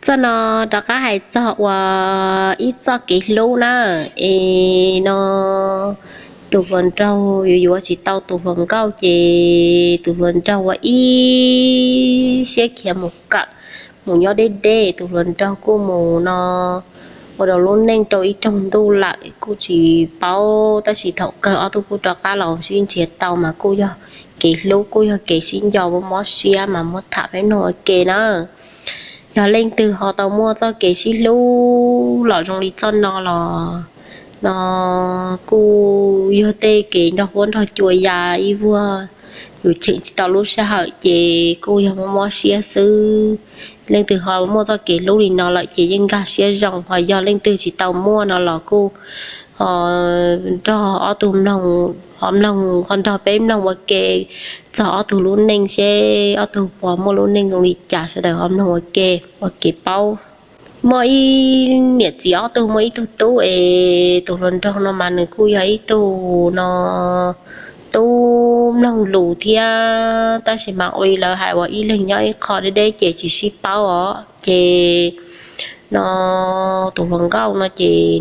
Txoj no rov qab hais txog uas ib txoj kev hlub na, es no tus hluas nraug yuav yuav tsis tau tus hluas nkauj ces tus hluas nraug ua ib siab khiav mus kawm, mus nyob deb deb, tus hluas nraug kuj mus no ua rau lub neej rau ib rooj ntuj lawm kuj tsis paub, tab sis thaum kawg ob tug kuj rov qab los sib nrhiav tau mas kuj yog kev hlub, kuj yog kev sib nco mob siab mas muab tham peb mloog ua ke na. Yog leej twg ho tau muaj txoj kev sib hlub los zoo li txoj no los no kuj yog tej kev nrog huab nrog cua ya ib vuag, yus cheem tsis tau lub sij hawm ces kuj yog mob mob siab xwb. Leej twg ho muaj txoj kev hlub li no lawm ces yeej nkag siab zoo, ho yog leej twg tsis tau muaj no los kuj ho nrog ob tug mloog, ho mloog, ho nrog peb mloog ua ke txog ob tug lub neej seb ob tug puas muaj lub neej zoo li cas, sawv daws ho mloog ua ke ua kev paub. Muaj ib niam txiv ob tug muaj ib tug tub es tus hluas nraug no mas nws kuj yog ib tug no tub mloog lus thiab, tab sis mas ua li lawv hais uas ib leeg nyob ib qho deb deb ces tsis sib paub os. Ces no tus hluas nkauj no ces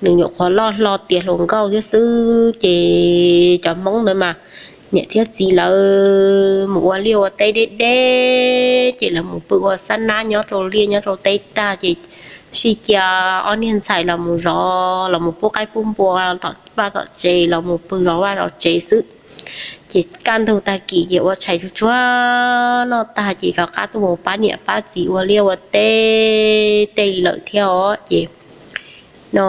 nws nyuam qhuav loj hlo tiav hluas nkauj thiab xwb, ces cov Hmoob ntawd mas niam thiab txiv lawv mus ua liaj ua teb deb deb ces lawv mus pw ua xab nab nyob rau liaj nyob rau teb tag ces sij cia ob niag ntxhais los mus zov, los mus pub qaib pub npua tom vaj tom tsev, los mus pw zov vaj zov tsev xwb. Ces kaj ntug tag kis ces ua tshais tsuag tsuag noj tag ces rov qab tuaj mus pab niam pab txiv ua liaj ua teb tej lawm thiab os. Ces no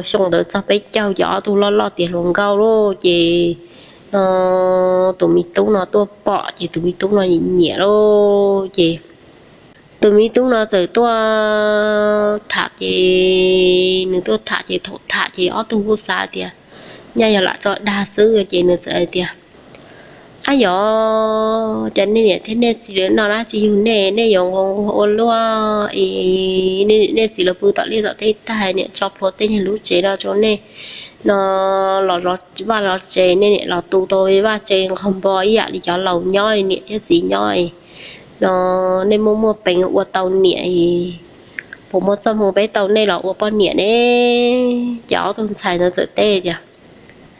xyoo ntawd txog peb caug ces ob tug loj loj tiav hluas nkauj lauj, ces no tus me tub no tuaj pom ces tus me tub no nyiam lauj. Ces tus me tub no txawm tuaj tham, ces nws tuaj tham ces thaum tham ces ob tug kuj xav tias nyaj yog lam tso dag xwb, ces nws txawm hais tias, ab yog, cas nej niam thiab nej txiv lawv noj dab tsi yug nej, nej yuav nquag nquag ua luaj es nej txiv lawv pw tom liaj tom teb tag, niam tso plhuav tej niag lub tsev no rau nej no los zov vaj zov tsev, nej niam los tu tau vaj tsev nqog npo ib yam li cov laus nyob, niam thiab txiv nyob no nej muaj muaj peev ua tau niam, puas muaj txoj hmoo peb tau nej los ua poj niam ne? Ces ob tug ntxhais ntawd txawm teb tias,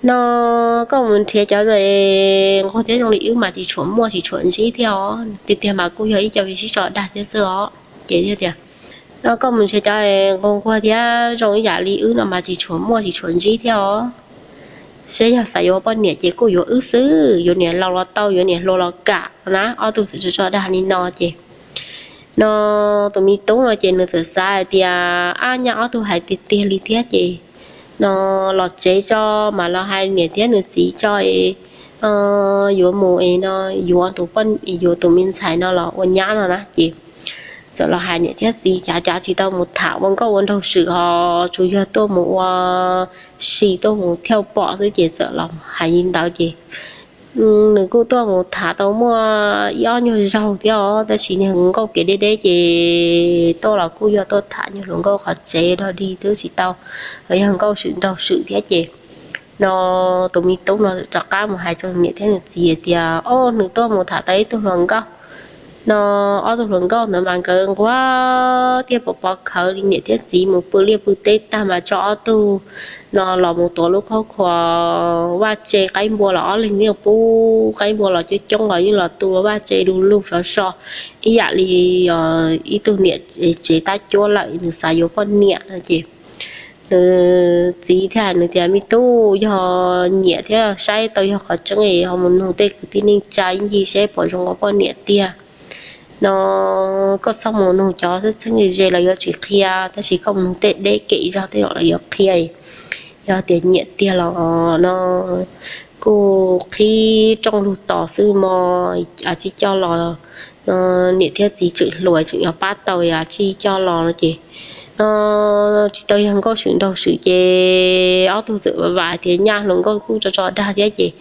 no koj mus nrhiav cov nquag thiab zoo li wb mas tsis tshua muaj tsis tshua ntsib thiab os, tiag tiag mas kuj yog ib co me sib tso dag thiab xwb os. Ces thiaj tias, no koj mus nrhiav cov nquag nquag thiab zoo ib yam li wb no mas tsis tshua muaj tsis tshua ntsib thiab os. Seb yog xav yuav poj niam ces kuj yuav wb xwb, yuav niam laus los tau, yuav niam hluas los kam na. Ob tug txawm tso tso dag li no ces no tus me tub no ces nws txawm xav hais tias, ab nyaj ob tug hais tiag tiag li thiab ces no los tsev tso mas los hais niam thiab nws txiv tso es yuav mus es no yuav tus poj, yuav tus me ntxhais no los ua nyab no na. Ces txawm los hais niam thiab txiv, cav cav tsis tau mus tham ua nkauj ua nraug swm, ho tsuas yog tuaj mus ua si tuaj mus thiaj pom xwb, ces txawm los hais li ntawd ces nws kuj tuaj mus tham tau muaj ib ob nyuag zaug thiab os, tab sis niag hluas nkauj kev deb deb ces tuaj los kuj yog tuaj tham niag hluas nkauj qhov tsev dog dig twb tsis tau, yog nkauj swm nraug swm thiab ces no tus me tub no rov qab mus hais rau niam thiab nws txiv hais tias, o, nws tuaj mus tham tau ib tug hluas nkauj no, ob tug hluas nkauj ntawd mas nkawd nquag thiab pov pov khawv li, niam thiab txiv mus pw liaj pw teb tag mas tso ob tug no los mus tuav lub khob khuas vaj tse qaib npua los ob leeg yeej pub qaib npua los coob coob los yeej los tu vaj tse du lug sov so ib yam li ib tug niam tsev tab cuab lawm nws xav yuav poj niam no ces nws txiv thiaj hais nws tias, me tub, yog nyiam thiab saib tau yog qhov tseeb ho mus nug tej kwv tij neej tsa ib ncig seb puas zoo ua poj niam tiag no. Koj txhob mus nug cov txheeb txheeb ze ze, lawv yuav tsis qhia, tab sis koj mus nug tej deb kev zog tej los lawv yuav qhia. Yog tias nyiam tiag los no kuj qhib rooj lug tos xwb mog, a tsij coj los niam thiab txiv tseem hluas tseem yuav pab tau, a tsij coj los no ces no tsis tau yog nkauj swm nraug swm ces ob tug txawm vam hais tias nyaj hluas nkauj kuj tso tso dag thiab ces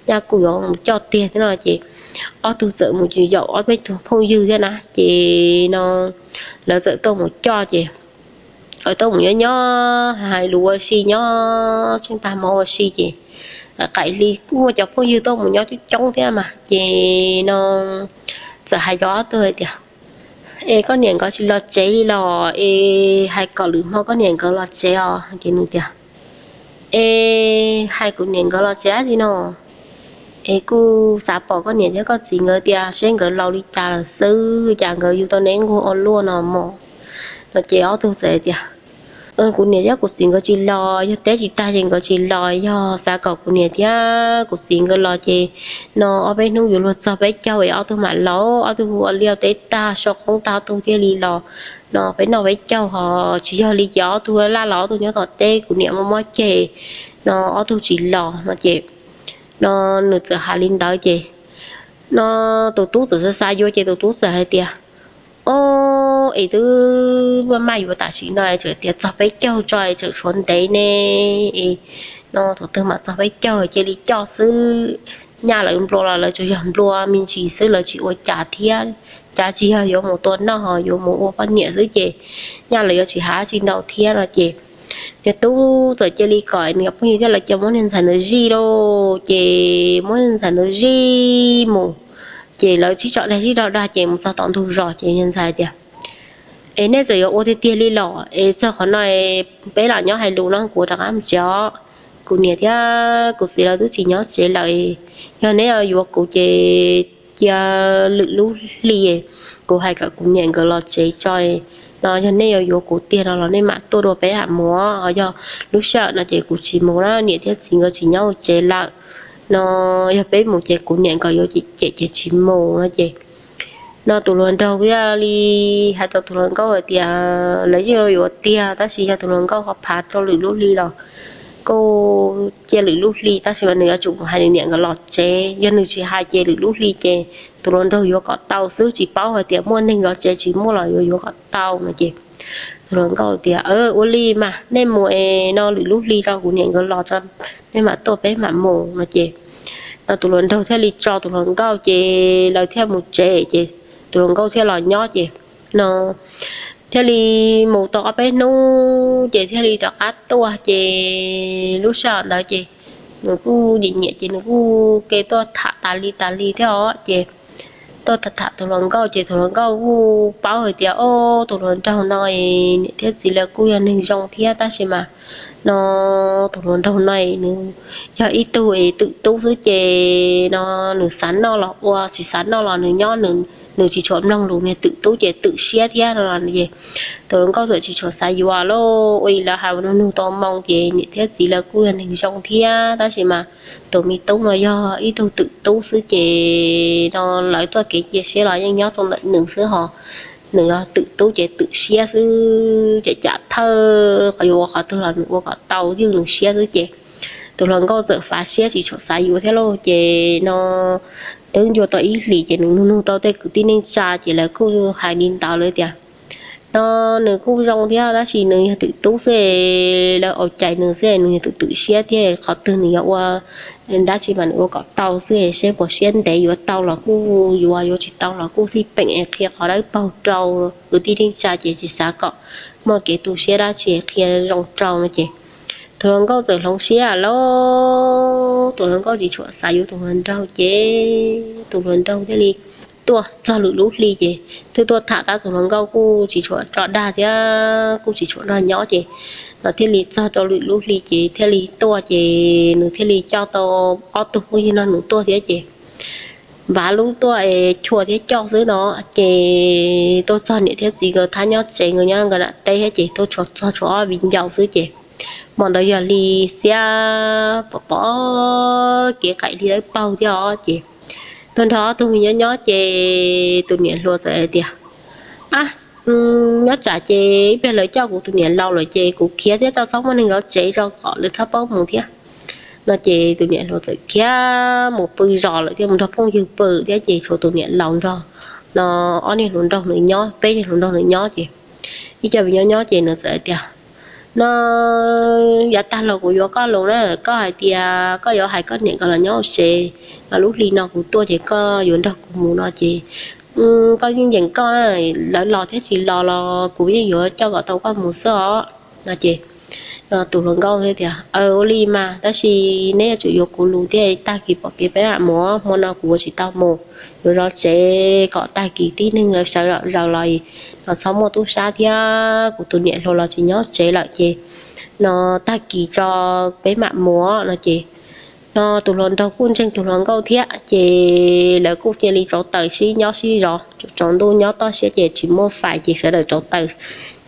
nyaj kuj yuav mus coj tiag thiab no ces ob tug txawm mus yaum ob peb tug phooj ywg thiab na ces no lawv txawm tuaj mus coj ces lawv tuaj mus nyob nyob hais lus ua si nyob tsheej tag hmo ua si ces qaim hli kuj muaj cov phooj ywg tuaj mus nyob coob coob thiab mas ces no txawm hais rau ob tug hais tias, Es koj niam nkawd tsis los tsev li los es hais kom lwm hmo koj niam nkawd los tsev os. Ces nws tias, Es hais kuv niam nkawd los tsev dab tsi no? Es kuj xav pom koj niam thiab koj txiv nkawd tias seb nkawd laus li cas lawm xwb, cas nkawd yug tau neb nquag ua luaj no mog. No ces ob tug txawm tias, Kuv niam thiab kuv txiv nkawd tsis los, yog teb tsis tag ces nkawd tsis los. Yog xav kom kuv niam thiab kuv txiv nkawd los ces no ob peb hnub yuav luag txog peb caug es ob tug mam los. Ob tug ua liaj teb tag, sau qoob tag ob tug thiaj li los. No peb noj peb caug ho tsis yog li ces ob tug laj los ob tug nyob tom teb, kuv niam mob mob ceg no ob tug tsis los no ces no nws txawm hais li ntawd ces no tus tub txawm xav xav yuav ces tus tub txawm hais tias, Ob, es twb maj maj yuav tam sim no es tseem tias txog peb caug tso es tseem tshuav ntev ne. Es no thaum twg mam txog peb caug cia li coj xwb. Nyaj lawv nplua los lawv tsuas yog nplua me ntsis xwb, lawv tsis ua cas thiab. Cav tsis yog yuav mus tua noj ho yuav mus ua poj niam xwb ces nyaj lawv yuav tsis hais tsis ntau thiab no ces nws tub txawm cia li kom nws cov phooj ywg thiab lawv cia muab niag ntxhais ntawd zij lauj. Ces muab niag ntxhais ntawd zij mus, ces lawv sib tso dag sib tso dag ces mus txog tom ntug zos ces niag ntxhais tias, Es nej txawm yuav ua tiag tiag li los es txog qhov no peb lam nyob hais lus no kuv rov qab mus tsev os. Kuv niam thiab kuv txiv lawv twb tsis nyob tsev lawm. Yog neb yuav kuv ces cia lwm lub hli kuv hais kom kuv niam nkawd los tsev tso no. Yog nej yuav yuav kuv tiag no los nej mam tuaj dua peb mam mus. Yog lub sij hawm no ces kuv tsis mus na, niam thiab txiv nkawd tsis nyob hauv tsev lawm no. Yog peb mus ces kuv niam nkawd yuav cem cem ces tsis mus no ces no tus hluas nraug thiaj li hais rau tus hluas nkauj hais tias lawv yeej yuav tiag tab sis yog tus hluas nkauj ho phav rau lwm lub hli los kuj cia lwm lub hli, tab sis mas nws yuav tsum mus hais nws niam nkawd los tsev. Yog nws tsis hais ces lwm lub hli ces tus hluas nraug yuav kom tau xwb, tsis paub hais tias muaj neeg los tsev tsis muaj los yuav yuav kom tau no ces tus hluas nkauj tias, Ua li mas nej mus es no lwm lub hli rau kuv niam nkawd los tso, nej mam tuaj peb mam mus no ces no tus hluas nraug thiaj li tso tus hluas nkauj ces lawv thiaj mus tsev ces tus hluas nkauj thiaj los nyob ces no thiaj li mus tau ob peb hnub ces thiaj li rov qab tuaj ces lub sij hawm ntawd ces nws kuj nyiam nyiam ces nws kuj ke tuaj tham tas li tas li thiab os ces tuaj tham tham tus hluas nkauj ces tus hluas nkauj kuj paub hais tias, Ob, tus hluas nraug no niam thiab txiv lawv kuj yog neeg zoo thiab tab sis mas no tus hluas nraug no nws yog ib tug es twm tub xwb ces no nws xav noj los ua, tsis xav noj los nws nyob, nws tsis tshua mloog lus, niag twm tub ces twm siab thiab no es tus hluas nkauj txawm tsis tshua xav yuav lauj. Ua li lawv hais nug nug tau moo ces niam thiab txiv lawv kuj yog neeg zoo thiab tab sis mas tus me tub no yog ib tug twm tub xwb ces no lawv txoj kev cia siab los yeej nyob rau ntawm nws xwb ho nws los twm tub ces twm siab xwb ces cam thawj qhov yuav ua qhov twg los nws ua kom tau ywj nws siab xwb ces tus hluas nkauj txawm fav siab tsis tshua xav yuav thiab lauj. Ces no twb ncua tau ib hlis ces nws nug nug tau tej kwv tij neej tsa ces lawv kuj hais li ntawd lawm tias no nws kuj zoo thiab tab sis nws yog twm tub xwb, lawv ua cais nws xwb, nws yog twm twm siab thiab qhov twg nws yuav ua dab tsi mas nws ua kom tau xwb, seb puas siab ntev yuav tau los kuj yuav, yuav tsis tau los kuj xij peem es qhia qhov dawb paug rau kwv tij neej tsa ces tsis xav kom muaj kev tu siab dab tsi, qhia zoo rau no ces tus hluas nkauj txawm hloov siab lauj. Tus hluas nkauj tsis tshua xav yuav tus hluas nraug ces tus hluas nraug thiaj li tuaj txog lwm lub hli ces twb tuaj tham tab tus hluas nkauj kuj tsis tshua tso dag thiab kuj tsis tshua nrog nyob ces no thiaj li txog rau lwm lub hli ces thiaj li tuaj ces nws thiaj li coj tau ob tug phooj ywg nrog nws tuaj thiab ces npav lub tuaj es chua thiab coj xwb no ces tuaj txog niam thiab txiv nkawd thab nyob tsev, nkawd nyob nkawd nram teb thiab ces tuaj txog tshuav ob viv ncaus xwb ces hmo ntawd yog li xiab pom pom kev qaim li dawb paug thiab os ces tuaj nrog ob tug me nyob nyob ces tus niam hluas txawm hais tias, Ab, nyob tsam ces ib pliag lawv coj kuv tus niam laus lawm ces kuv khiav thiab tso txhob muaj neeg zov tsev tso kom lawv txhob paub mus thiab no ces tus niam hluas txawm khiav mus pw zos lawm thiab mus nrog phooj ywg pw thiab ces tshuav tus niam laus nrog no ob niag hluas nraug nws nyob, peb niag hluas nraug nws nyob ces ib co me nyob nyob ces nws txawm hais tias, No yav tag los kuv yuav koj lus na, koj hais tias koj yuav hais koj niam nkawd los nyob hauv tsev no, lub hli no kuv tuaj ces koj yuav nrog kuv mus no ces koj yeej yeem koj na, lawv los thiab tsis los los kuv yeej yuav coj kom tau koj mus xwb os no ces Tus hluas nkauj thiaj tias, Aws, ua li mas, tab sis neb yuav tsum yuav kuv lus thiab, tag kis pom kev peb mam mus, hmo no kuv ua tsis tau mus, yuav zov tsev kom tag kis tib neeg lawv sawv los zaws los no txhob muaj tub sab thiab, kuv tus niam hluas los tsis nyob tsev lawm ces no tag kis tso peb mam mus no ces no tus hluas nraug kuj ntseeg tus hluas nkauj thiab ces lawv kuj cia li rauv taws sib nyob sib zov, tsaus ntuj nyob toj siab ces tsis muaj fais ces sawv daws rauv taws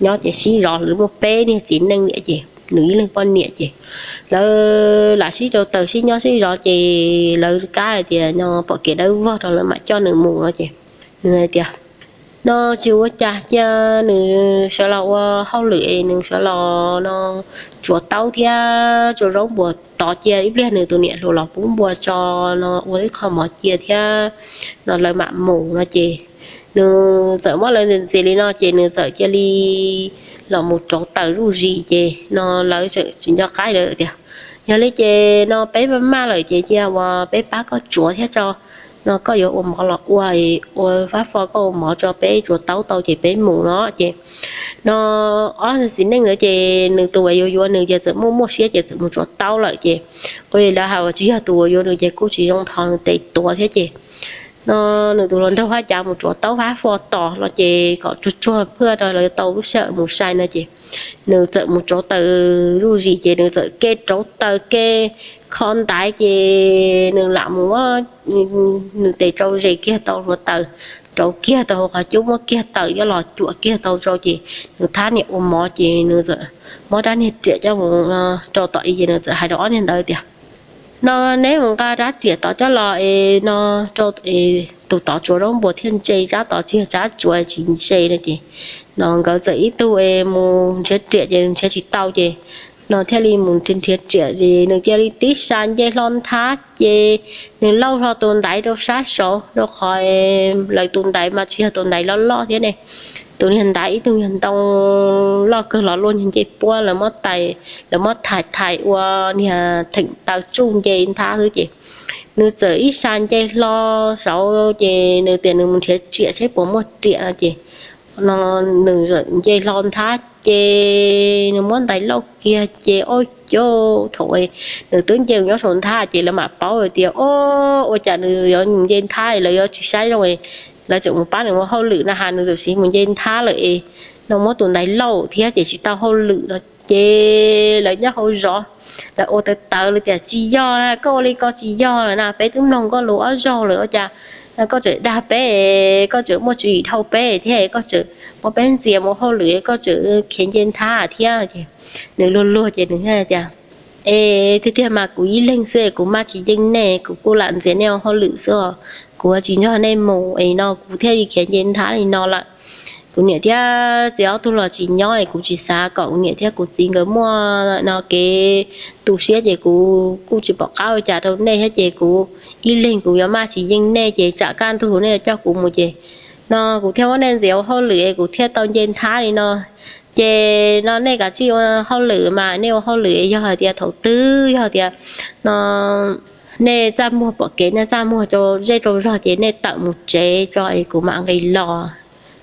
nyob ces sib zov, lawv muaj peb niag txiv neej niam ces nws ib leeg poj niam ces lawv lam sib rauv taws sib nyob sib zov ces lawv kab hais tias no pom kev dawb vog rau lawv mam coj nws mus no ces nws hais tias, No tsis ua cas, cia nws sawv los ua hauj lwm es nws sawv los no tsuav taub thiab tsuav zaub npua tod, cia ib pliag nws tus niam hluas los pub npua tso no ua ib qho mov cia thiab no lawv mam mus no ces nws txawm muab lawv ntxias li no ces nws txawm cia li los mus rauv taws zuj zus ces no lawv tseem tsis nco qab lawv tias, Yog li ces no peb maj maj lawm ces cia uas peb pab koj tsuav thiab tso, no koj yuav ua mov los ua, ua fab fo koj ua mov tso peb tsuav taub tau ces peb mus no ces no ob txiv neej ntawd ces nws tus uas yuav yuav nws ces txawm muaj muaj siab ces txawm mus tsuav taub lawm ces ua li lawv hais uas tsis yog tus uas yuav nws ces kuj tsis zoo tho nws tes tuav thiab ces no nws tus hluas nraug haj cav mus tsuav taub fab fo tos no ces kom tsuag tsuag phaj rau lawv tau lub sij hawm mus sai no ces nws txawm mus rauv taws zuj zus ces nws txawm ke rauv taws ke kho ntaiv ces nws lam mus muab nws tes rau zes kiag tau hluav taws, rauv kiag tau hauv qhov cub muab kiag taws coj los cuam kiag tau rau ces nws thab niam ua mov ces nws txawm muab rab niag riam coj mus rau tom i ces nws txawm hais rau ob niag ntawd tias, No neb mus nqa rab riam tod coj los es no rau tus tod tsuav zaub npua thiaj ntse, rab tod tsis yog rab tsuav tsis ntse no ces no nkawd txawm ib tug es mus nrhiav riam ces nrhiav tsis tau ces no thiaj li mus nrhiav riam ces nws cia li tib sa nce hlo nthab ces nws lauj hlo tus ntaiv rau sab saud rau qhov lawv tus ntaiv mas tsis yog tus ntaiv loj loj thiab ne, tus niag ntaiv ib tug niag ntoo loj kawg los luaj niag ncej puab lawv muab tais, lawv muab thais thais ua niag theem taw tsuj nce nthab xwb ces nws txawm ib sa nce hlo saud ces nws tias nws mus nrhiav riam saib puas muaj riam no ces no nws txawm nce hlo nthab ces nws muab ntais lauj kiag ces ua cas thaum nws twb nce nyob saum nthab ces lawv mam paub tias o, ua cas nws yuav mus nce nthab lawv yuav tsis saib zoo, lawv tseem mus pab nws ua hauj lwm na has nws txawm siv mus nce nthab lawm es no muab tus ntais lauj thiab ces tsis tau hauj lwm no ces lawv nyob hauv zov lawv ua tawv tawv lawv tias tsis yog na, koj ua li ko tsis yog lawm na, peb twb mloog koj lus ob zaug lawm ua cas koj tseem dag peb, koj tseem muaj tswv yim dhau peb thiab koj tseem muab peb ntxias mus hauj lwm koj tseem khiav nce nthab thiab ces nws luag luag ces nws thiaj tias, Es tiag tiag mas kuv ib leeg xwb kuv maj tsis yeej nej, kuv kuj lam ntxias nej ua hauj lwm xwb os, kuv tsis nrog nej mus es no kuv thiaj li khiav nce nthab li no lawm. Kuv niam thiab txiv ob tug los tsis nyob es kuv tsis xav kom kuv niam thiab kuv txiv nkawd muaj no kev tu siab ces kuv kuj tsis pom qab ua cas rau nej thiab ces kuv ib leeg kuv yuav maj tsis yeej nej ces tsam kaj ntug nej coj kuv mus ces no kuv thiaj muab nej ntxias ua hauj lwm es kuv thiaj tau nce nthab li no. Ces no nej kav tsij ua hauj lwm mas nej ua hauj lwm yog hais tias thaum twg yog tias no nej txaj muag pom kev nej txaj muag rau zej rau zog ces nej tawm mus tsev tso es kuv mam nqis los.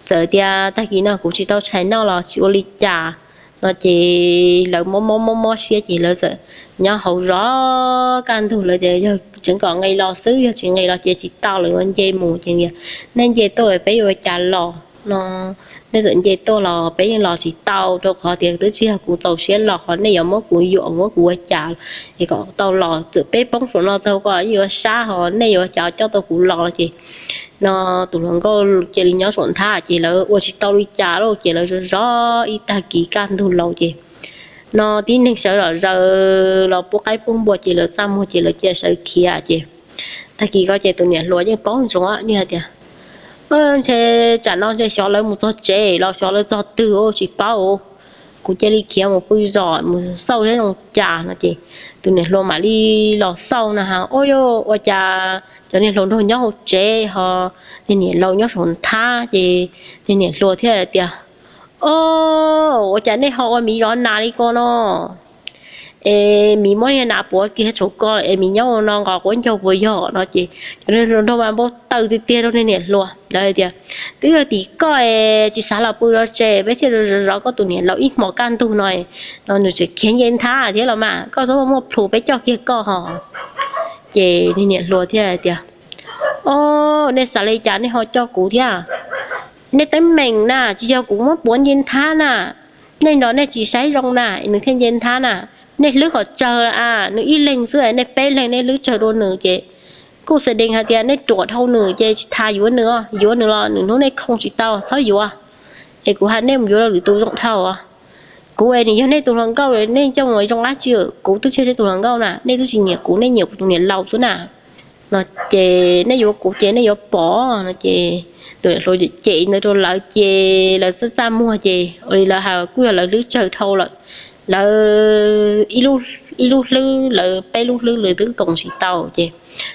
Txawm tias tag kis no kuv tsis tau tshais noj los tsis ua li cas no ces lawv mob mob mob mob siab ces lawv txawm nyob hauv zov kaj ntug lawv tias yog tseev kom nqis los xwb, yog tsis nqis los ces tsis tau lawm yuav nce mus ces nej nce tuaj peb yuav ua cas los no. Nej txawm nce tuaj los peb yeej los tsis tau rau qhov tias twb tsis yog kuv txaus siab los ho nej yuav muab kuv yuam muab kuv ua cas es kom tau los, txawm peb poob saum no txog ko yeej yuav sab ho nej yuav ua cas coj tau kuv los no ces no tus hluas nkauj cia li nyob saum nthab ces lawv ua tsis tau li cas lauj ces lawv zov zov ib tag kis kaj ntug laus ces no tib neeg sawv los zaws los pub qaib pub npua ces lawv txaj muag ces lawv cia sawv khiav ces tag kis ko ces tus niam hluas yeej paub ntsoov niaj hais tias ntshe tsam no ntshe xyov lawv mus txog tsev los xyov lawv txog twg tsis paub, kuv cia li khiav mus pw zos mus xauj saib zoo cas no ces tus niam hluas mam li los xauj na has, ua cas cov niag hluas nraug nyob hauv tsev ho niag niam laus nyob saum nthab ces niag niam hluas thiaj tias, O, ua cas nej ho ua miv zov nas li ko no? es miv muab niag nas puav kiag tshuav koj es miv nyob ua no nqos quav ncaug puas yog no ces cov niag hluas nraug mas npau taws tiag tiag rau niag niam hluas. Lawv tias, twb yog tim koj es tsis xav los pw zov tsev, peb thiaj zov zov koj tus niam laus ib hmos kaj ntug no, no nws tseem khiav nce nthab thiab los mas, koj txhob muaj plhus peb coj kiag koj ho. Ces niag niam hluas thiaj tias, o, nej xav li cas nej ho coj kuv thiab? Nej teeb meem na, tsis yog kuv muab puav nce nthab na, nej nrog nej tsis saib zoo na, nws thiaj nce nthab na. Nej hlwb qhov tsawg a, nws ib leeg xwb nej peb leeg nej hlwb tsawg dua nws ces kuj xav dees hais tias nej ruam dhau nws ces tsis tas yuav nws, yuav nws los nws hnub nej khoo tsis tau, txhob yuav. Es kuv hais nej mus yuav lwm tus zoo dhau. Kuv es nws yog nej tus hluas nkauj, nej coj mus zoo dab tsi? Kuv twb tsis yog nej tus hluas nkauj na, nej twb tsis nyiam kuv, nej nyiam kuv tus niam laus xwb na. No ces nej yuav kuv ces nej yuav pom no ces tus niam hluas cem ntawd rau lawv ces lawv txaj txaj muag ces ua li lawv hais kuj yog lawv hlwb tsawg dhau lawm. Lawv ib lub hlwb, lawv peb lub hlwb lawv twb koom tsis tau ces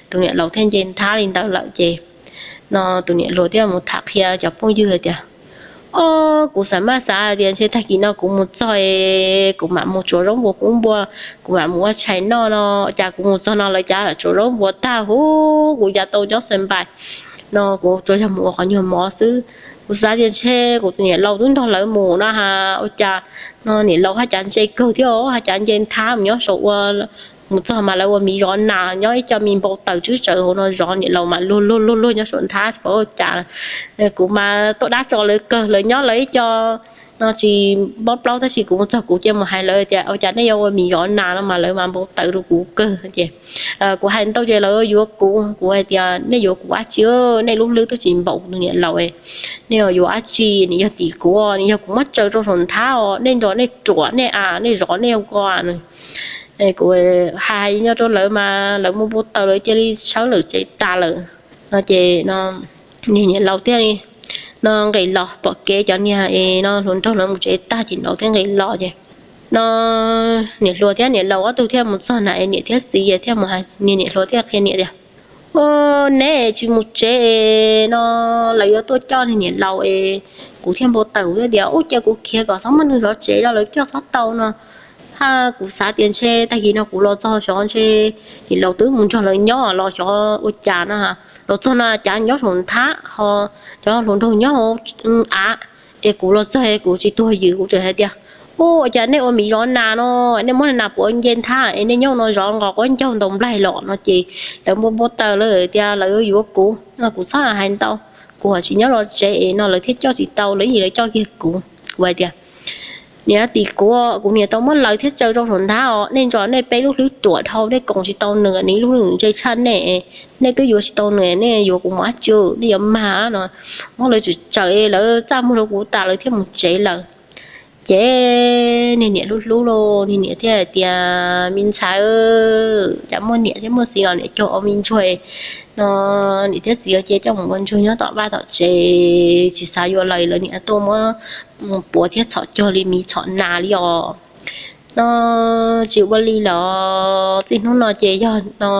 tus niam laus thiaj nce nthab li ntawd lawm ces no tus niam hluas thiaj mus tham qhia cov phooj ywg hais tias, o, kuv xav maj xav hais tias ntshe tag kis no kuv mus txog es kuv mam mus tsuav zaub npua pub npua, kuv mam mus ua tshais noj no, cas kuv mus txog no lawv cav tsuav zaub npua tag huv, kuv cav tau nyob xas npais no kuv tsuas yog mus ua qhov nyuag mov xwb. Kuv xav tias ntshe kuv tus niam laus twb nrog lawv mus no ha, ua cas no niam laus haj cav ntse kawg thiab, haj cav nce nthab mus nyob saum ua, mus txog mas lawv ua miv zov nas nyob ib co me npau taws tswb tsawv hauv no zov niam laus mas luag luag luag luag nyob saum nthab, ua cas kuv mas tuaj dab tso lawv kawg, lawv nyob lawv ib co no tsis npob plaub tab sis kuv mus txog kuv cia mus hais lawv tias ua cas nej yuav ua miv zov nas no mas lawv mas npau taws rau kuv kawg ces kuv hais ntau ces lawv yuav kuv, kuv hais tias nej yuav kuv dab tsi, nej lub hlwb twb tsis npaum kuv tus niam laus, nej yuav dab tsi, nws yog tim kuv, nws yog kuv muab tsaws rau saum nthab os, nej nrog nej ruam nej a, nej zov nej ko no. Kuv hais nyob rau lawv mas lawv mus npau taws lawv cia li sawv lawm tsev tas lawm no ces niag niam laus thiaj li no nqis los pom kev cov niag es no hluas nraug lawv mus tsev tag ces niam laus thiaj nqis los ces no niam hluas thiab niam laus ob tug thiaj mus txog na es niam thiab txiv thiaj mus hais, niam hluas thiaj qhia niam tias, o, neb tsis mus tsev es no lawv yuav tuaj coj niag niam laus es kuv thiaj npau taws, kuv thiaj tias ub cia kuv khiav kom txhob muaj neeg zov tsev los lawv coj txhob tau no. Ha, kuv xav tias ntshe tag kis no kuv los txog xyov ntshe niam laus twb mus nrog lawv nyob los xyov ua cas no, los txog no cav nyob saum nthab ho cov hluas nraug nyob av, es kuv los txog kuv tsis tuag ywm kuv tseem hais tias, ua cas nej ua miv zov nas no, nej muab nas puav nce nthab es nej nyob no zov nqos quab ncaug ntaus nplaig los no ces lawv npau npau taws lawv tias lawv yuav kuv no kuv txhob hais ntau, kuv ho tsis nyob zov tsev es no lawv thiaj coj tsis tau, lawv yim lawv coj kiag kuv. Kuv hais tias niam tim kuv, kuv niam tau muab lawv thiab tsaws rau saum nthab os, nej nrog nej peb lub hlwb ruam dhau, nej koom tsis tau nws, nws ib lub nws ntse tshaj nej, nej twb yuav tsis tau nws, nej yuav kuv mus dab tsi, nej yuav mag no. Muab lawv tsaws tsaws lawv txaj muag rau kuv tas lawv thiaj mus tsev lawm. Ces niag niam hlub hlub lauj, niag niam thiaj hais tias me ntxhais, cas muaj niam thiab muaj txiv los niam cog ua me ntsuag no, niam thiab txiv cia coj mus ua ntsuag nyob tom vaj tom tsev tsis xav yuav lawv, lawv niam tuaj muab puav thiab txhom cog li miv txhom nas li os. No tsis ua li los txij hnub no ces yog no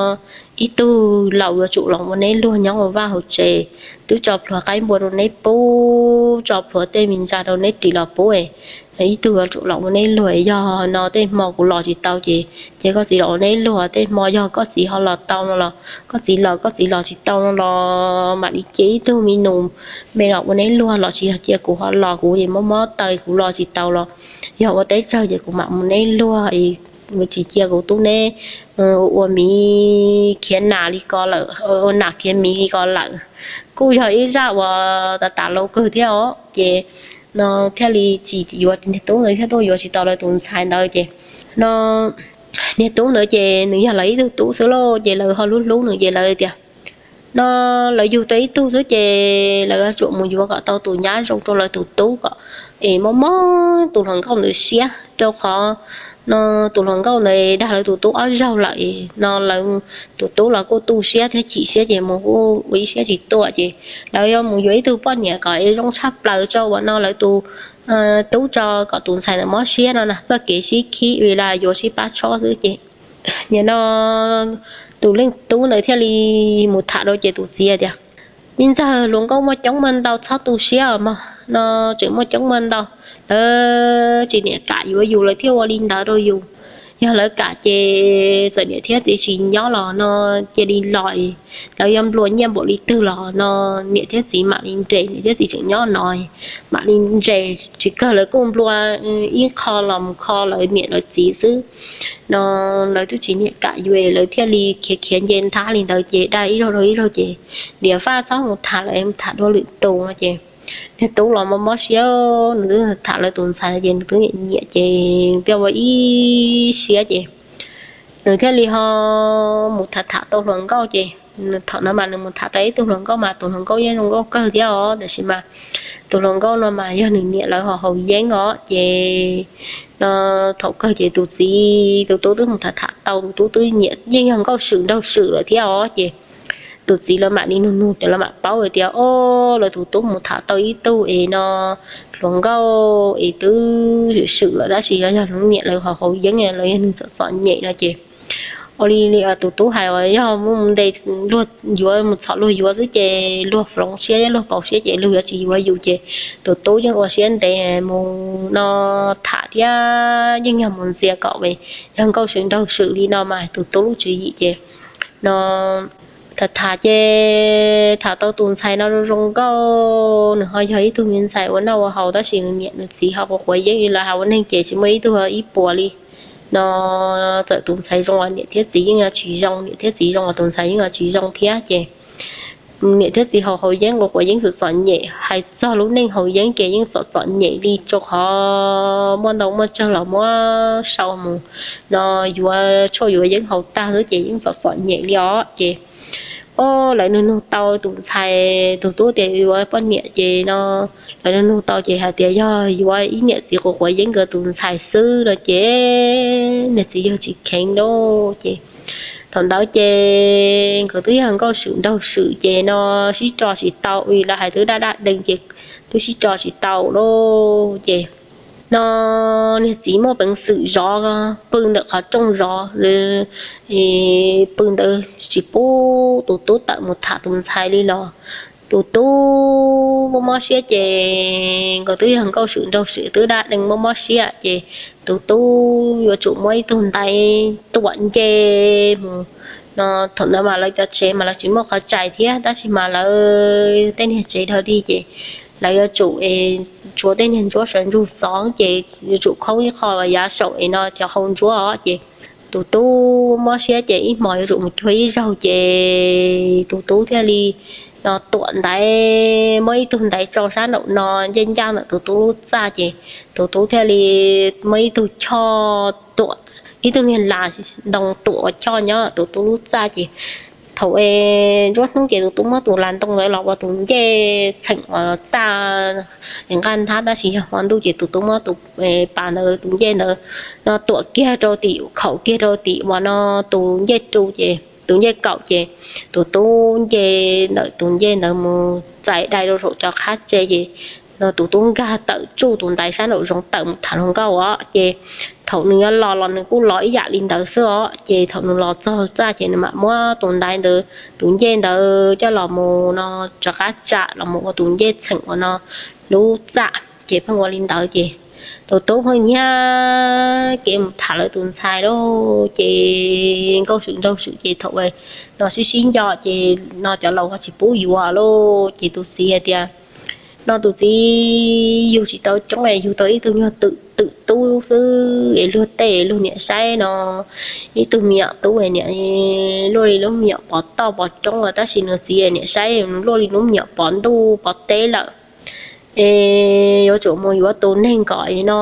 ib tug laus yuav tsum los ua neb luag nyob ua vaj hauv tsev, twb tso plhuav qaib npua rau neb pub, tso plhuav tej me ntsa rau neb ris los pub. Ib tug yuav tsum los ua neb luag, yog no tej hmo kuv los tsis tau ces, ces koj txiv los ua neb luag, tej hmo yog koj txiv ho los tau no los koj txiv los, koj txiv los tsis tau no los mam li cia ib tug me nus me los ua neb luag, los tsis yog cia kuv ho los, kuv es mob mob taw kuv los tsis tau los yog ua teb tsawg ces kuv mam ua neb luag, tsis cia kuv tub neb ua miv khiav nas li ko lawm, ua nas khiav miv li ko lawm. Kuj yog ib zaj uas tas tas laus kawg thiab os. Ces no thiaj li tsis yuav, niag tub ntawd thiaj tuaj yuav tsis tau lawv tus ntxhais ntawd ces no niag tub ntawd ces nws yog lawv ib tug tub xwb lauj, ces lawv ho hlub hlub nws ces lawv tias no lawv yug tau ib tug xwb ces lawv yuav tsum mus yuav kom tau tus nyab zoo rau lawv tus tub kom es mob mob tus hluas nkauj ntawd siab, rau qhov no tus hluas nkauj ntawd dag lawv tus tub ob zaug lawm no lawv tus tub los kuj tu siab thiab chim siab ces mus kuj ua ib siab tsis tuaj ces lawv yuav mus yuav ib tug poj niam kom es zoo tshaj plaws tso uas no lawv tus tub tso kom tus ntxhais ntawd mob siab no na, txoj kev sib khib li los yuav sib pab tshob xwb ces nim no tus leej tub ntawd thiaj li mus tham rau ces tus txiv tias me ntxawg, hluas nkauj muaj coob muaj ntau, txhob tu siab os mog, no tseem muaj coob muaj ntau, lawv tsis niam kam yuav yus lawv thiaj ua li ntawd rau yus. yog lawv kam ces txawm niam thiab txiv tsis nyob los no cia li los, lawv yuav nplua nyiaj npaum li twg los no niam thiab txiv mam li nres, niam thiab txiv tseem nyob no mam li nres, tsis kawg lawv kuj nplua ib qho los mus kho lawv niam lawv txiv xwb no. Lawv twb tsis niam kam yuav, lawv thiaj li khiav khiav nce nthab li ntawd ces dag ib zaug rau ib zaug ces, Niam Faj, txhob mus tham lawm, mus tham dua lwm tus no ces, niag tub los mob mob siab, nws twb tham lawv tus ntxhais ces nws twb nyiam nyiam ces thiaj ua ib siab ces nws thiaj li ho mus tham tham tau hluas nkauj ces, thaum no mas nws mus tham tau ib tug hluas nkauj mas tus hluas nkauj yeej zoo nkauj kawg thiab os, tab sis mas tus hluas nkauj no mas yog nws niam lawv ho haus yeeb os ces no, thaum kawg ces tus txiv tus tub twb mus tham tham tau, tus tub twb nyiam yeej yog nkauj swm nraug swm lawm thiab os ces tus txiv lawv mam li nug nug ces lawv mam paub tias, o, lawv tus tub mus tham tau ib tug es no hluas nkauj es twb swm swm lawm tab sis yog yog niam lawv ho haus yeeb, lawv yog neeg txom txom nyem no ces ua li tus tub hais uas yog mus ntes luag, yuav mus txhom luag yuav xwb ces luag hloov siab luag pauv siab ces luag yuav tsis yuav yus ces tus tub yeej ua siab ntev mus no tham thiab yeej yog mus ntxias kom yog nkauj swm nraug swm li no mas tus tub lub tswv yim ces no tham tham ces tham tau tus ntxhais no zoo zoo nkauj, nws ho yog ib tug me ntxhais ua noj ua haus tab sis nws niam nws txiv ho quav quav yeeb li lawv hais ua neeg ces tsis muaj ib tug ib puas li no. Txawm tus ntxhais zoo los niam thiab txiv yeej tsis zoo, niam thiab txiv zoo los tus ntxhais yeej tsis zoo thiab ces niam thiab txiv haus haus yeeb quav quav yeeb txom txom nyem, hais txog lub neej haus yeeb ces yeej txom txom nyem li, rau qhov muaj ntau muaj tsawg los muab sau mus no yuav tshuaj yuav yeeb haus tag xwb ces yeej txom txom nyem li os ces o, lawv nug nug tau tus ntxhais tus tub tias yuav poj niam ces no lawv nug nug tau ces hais tias yog yuav ib niam txiv quav quav yeeb nkawd tus ntxhais xwb no ces niam txiv yawg tsis kheev lauj ces thaum ntawd ces nkawd twb yog nkauj swm nraug swm ces no sib tso tsis tau, lawv hais twb daj daj dees ces twb sib tso tsis tau lauj ces no niag txiv muaj peev xwm zov pw ntawm qhov rooj zov pw ntawd tsis pub tus tub tawm mus tham tus ntxhais li los tus tub mob mob siab ces nkawd twb yog nkauj swm nraug swm twb daj dees mob mob siab ces tus tub yuav tsum muab ib tug ntaiv tuam nce mus no. Thaum ntawd mas lawv cov tsev mas lawv tsis muaj qhov tsais thiab tab sis mas lawv tej niag tsev dhau dig ces lawv yuav tsum tsuav tej niag ntsuab sawv ntsug xov ces yuav tsum khoob ib qho yav saum es no cov hau ntsuab os ces tus tub mob siab ces ib hmos yuav tsum mus cuag ib zaug ces tus tub thiaj li no tuam ntaiv, muab ib tug ntaiv tso sab nraum no ncaj ncaj ntawm tus tub lub txaj ces tus tub thiaj li muab ib tug choj tuam, ib tug niag las ntoo tuam ua choj nyob tus tub lub txaj ces thaum es nruab hnub ces tus tub muab tus las ntoo ntawd los ua tus ncej txheem uas txaj nqaj nthab tab sis yog hmo ntuj ces tus tub muab tus pas ntawd tus ncej ntawd no tuam kiag rau tim khaum kiag rau tim uas no tus ncej ru ces tus ncej kaum ces tus tub nce ntawm tus ncej ntawd mus txais dai rau saum cov qab tse ces no tus tub nkag tawm tsuj tus ntaiv sab nraum zoov tawm mus tham hluas nkauj os ces thaum nws yuav los los nws kuj los ib yam li ntawd xwb os ces thaum nws los txog txaj ces nws mam muab tus ntaiv ntawd tus ncej ntawd coj los mus no rov qab tsam los mus ua tus ncej txheem uas no lub txaj ces pheej ua li ntawd ces tus tub pheej nyiag kev mus tham lawv tus ntxhais lauj ces nkauj swm nraug swm ces thaum no sib sib nco ces no cov laus ho tsis pub yuav lauj ces tus txiv hais tias no tus txiv yug tsis tau coob es yug tau ib tug nyuag twm twm tub xwb es luag tej luag niam saib no ib tug me nyuam tub niam luaj li lub me nyuam pov toj pov roob los tab sis nws txiv niam saib nws luaj li lub me nyuam pov ntuj pov teb lawm es yuav tsum mus yuav tus neeg kom no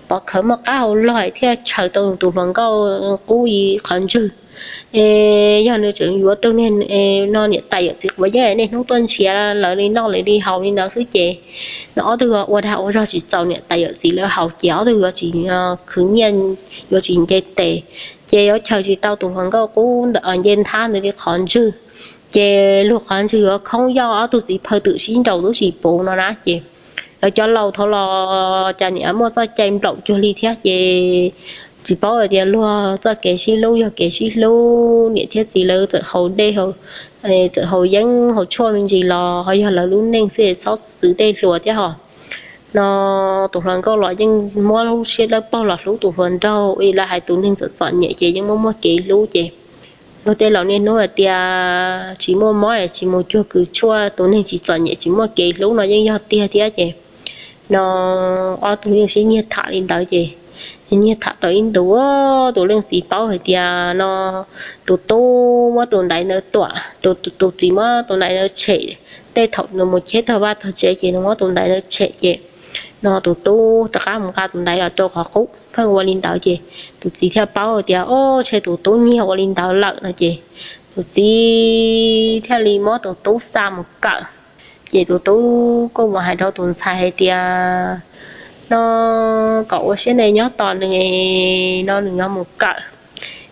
pov khawv muaj qab hau log thiaj tshaws tau nws tus hluas nkauj qub li qhov ntswg. Es yog nws tseem yuav tus niag no niam tais yawm txiv quav yeeb niaj hnub tuaj nrhiav lawv li noj lawv li haus li ntawd xwb ces no ob tug ua dag ua zog tsis txaus niam tais yawm txiv lawv haus ces ob tug yuav tsis khwv nyiaj, yuav tsis nce tes, ces yuav chaws tsis tau tus hluas nkauj qub ntawm nce nthab ntawd li qhov ntswg. Ces luag qhov ntswg yuav khoob yoj ob tug txiv phaw twm sib nraus tub tsis puv no na ces lawv cov laus thaum los cas niam muaj txoj cai nplaum cuag li thiab ces tsis paub hais tias luag txoj kev sib hlub yog kev sib hlub niam thiab txiv lawv txawm haus dej, txawm haus yeeb haus tshuaj me ntsis los ho yog lawv lub neej xwb txhob txwv tej hluas thiab hos. No tus hluas nkauj los yeej muab lub siab dawb paug los hlub tus hluas nraug, ib yam li hais tus neeg txom txom nyem ces yeej muaj muaj kev hlub ces luag tej laus niaj hnub hais tias tsis muaj mob tsis mus cuag kws tshuaj, tus neeg tsis txom nyem tsis muaj kev hlub no yeej yog tiag thiab ces no ob tug yeej sib nyiag tham li ntawd ces nyiag tham tau ib ntus, tus leej txiv paub hais tias no tus tub muab tus ntaiv ntawd tuam, tus txiv muab tus ntaiv ntawd tshem, tej thaum nws mus cheb tag vaj tag tsev ces nws muab tus ntaiv ntawd tshem ces no tus tub rov qab mus nqa tus ntaiv los rau qhov qub, pheej ua li ntawd ces tus txiv thiaj paub tias o, ntshe tus tub nyiag ua li ntawd lawm no ces tus txiv thiaj li muab tus tub xa mus kawm. Ces tus tub kuj mus hais rau tus ntxhais hais tias no kom ua siab ntev nyob tos nws no nws yuav mus kawm,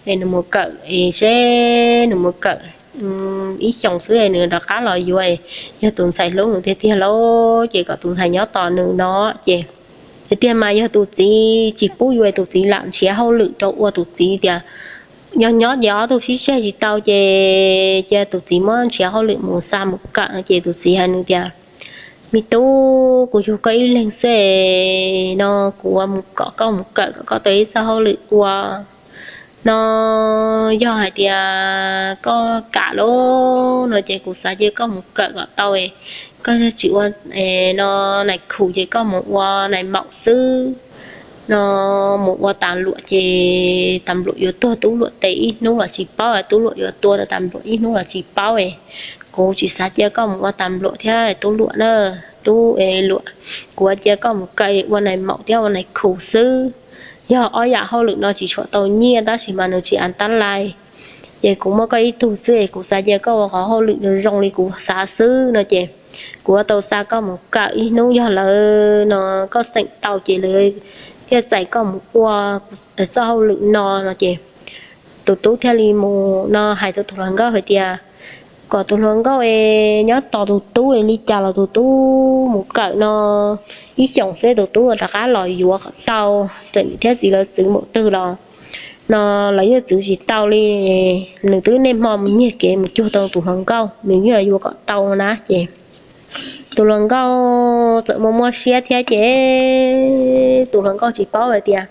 es nws mus kawm es seb nws mus kawm ib xyoos xwb nws rov qab los yuav, yog tus ntxhais hlub nws tiag tiag lauj ces kom tus ntxhais nyob tos nws no ces tiag tiag mas yog tus txiv tsis pub yuav, tus txiv lam nrhiav hauj lwm rau ua, tus txiv tias yog nyob ces ob tug sib tseg tsis tau ces cia tus txiv muab nrhiav hauj lwm mus xa mus kawm no ces tus txiv hais nws tias me tub, kuv yug koj ib leeg xwb no kuv ua mus kom koj mus kawm kom koj tau ib txoj hauj lwm ua no yog hais tias koj kam lawm no ces kuv xav cia koj mus kawm kom tau, koj tsis ua no nais khus ces koj mus ua nais maum xwb no mus ua tas luam ces tas luam yuav tuag tub luam tes ib hnub los tsis paub, tub luam yuav tua tas luam ib hnub los tsis paub, kuv tsis xav cia koj mus ua tas luam thiab tub luam na, tub luam, kuv cia koj mus kawm ua nais maum thiab ua nais khus xwb. Yog ob yam hauj lwm no tsis tshua tau nyiaj tab sis mas nws tsis an tab lais, ces kuv muaj koj ib tug xwb es kuv xav cia koj ua qhov hauj lwm zoo li kuv xav xwb no ces kuv yuav tau xa koj mus kawm ib hnub, yog lawv no koj xeem tau ces lawv thiaj txais koj mus ua txoj hauj lwm no no ces tus tub thiaj li mus no hais rau tus hluas nkauj hais tias kom tus hluas nkauj es nyob tos tus tub es li cas los tus tub mus kawm no ib xyoos xwb tus tub rov qab los yuav kom tau, txawm niam thiab txiv lawv txwv npaum twg los no lawv yeej txwv tsis tau li. Nws twb niaj hmo mus nyiag kev mus cuag tau tus hluas nkauj, nws yeej yuav kom tau na ces tus hluas nkauj txawm muaj muaj siab thiab ces tus hluas nkauj tsis paub hais tias